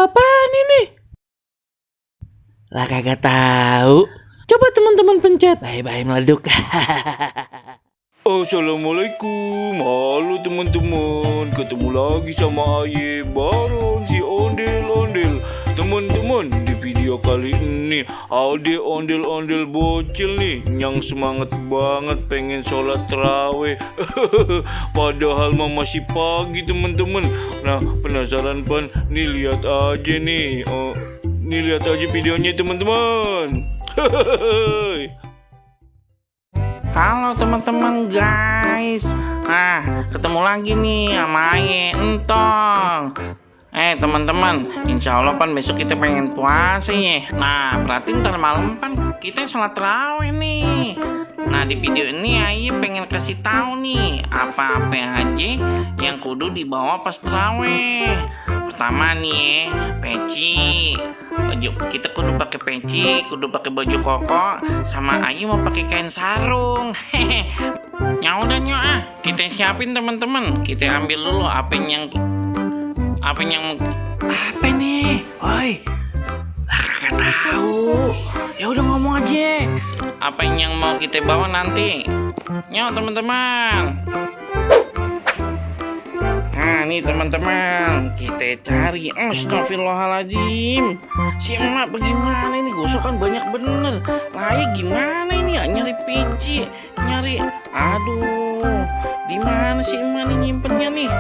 apaan ini? Lah kagak tahu. Coba teman-teman pencet. Bye-bye meleduk. Assalamualaikum, halo teman-teman. Ketemu lagi sama Aye bareng si Ondel-Ondel. Teman-teman, di video kali ini ada ondel-ondel bocil nih yang semangat banget pengen sholat tarawih. Padahal mah masih pagi teman-teman. Nah, penasaran pan? Nih lihat aja nih. Nih lihat aja videonya teman-teman. Halo teman-teman guys. Ketemu lagi nih sama Aye Entong. Teman-teman, insya Allah pan besok kita pengen puasa ya. Nah berarti ntar malam pan kita sholat tarawih nih. Nah di video ini Aye pengen kasih tahu nih apa-apa aja yang kudu dibawa pas tarawih. Pertama nih peci, baju kita kudu pakai peci, kudu pakai baju koko, sama Aye mau pakai kain sarung. Ya udah kita siapin teman-teman. Kita ambil dulu apa nih? Oi, lah kagak tahu. Ya udah ngomong aja. Apa yang mau kita bawa nanti? Nyok teman-teman. Nah nih teman-teman, kita cari. Astagfirullahaladzim, si emak bagaimana ini? Gosok kan banyak bener. Lah gimana ini ya nyari peci, nyari. Aduh, di mana si emak nih nyimpennya nih?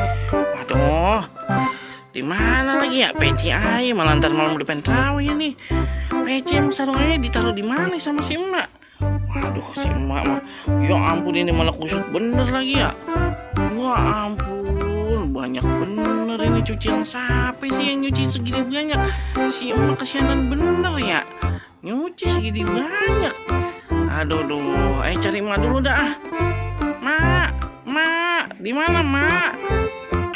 Aduh, di mana lagi ya peci Aye? Malah ntar malam depan tarawih nih. Peci sama sarung Aye ditaruh di mana sama si emak? Waduh, si emak mah. Ya ampun, ini malah kusut bener lagi ya. Wah ampun, banyak bener ini cucian. Siapa sih yang nyuci segini banyak? Si emak kesianan bener ya, nyuci segini banyak. Aduh, Ayo cari emak dulu dah. Mak, di mana mak?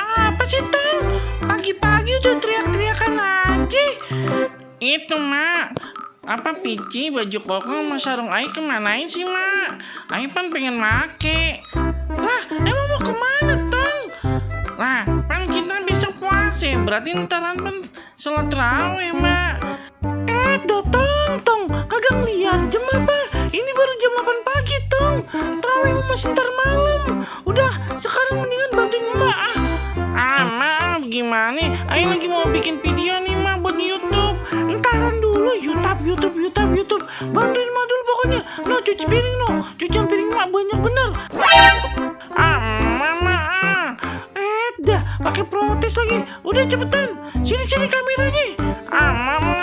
Apa sih Tong? Pagi-pagi udah teriak-teriakan aja. Itu mak, apa pici, baju koko sama sarung Aye kemanain sih mak? Aye pan pengen make. Lah emang mau kemana Tong? Lah pan kita besok puasa, berarti ntaran pan sholat tarawih mak. Tong, kagak ngeliat jam apa? Ini baru jam 8 pagi Tong. Tarawih masih ntar malam. Udah sekarang mendingan bantuin emak. Mak gimana? Ayo lagi mau bikin video nih mak buat YouTube. Ntaran dulu YouTube. Bantuin mak dulu pokoknya. No cuci piring no. Cucian piring mak banyak bener. Mama. Dah pakai protes lagi. Udah cepetan. Sini kameranya. Mama.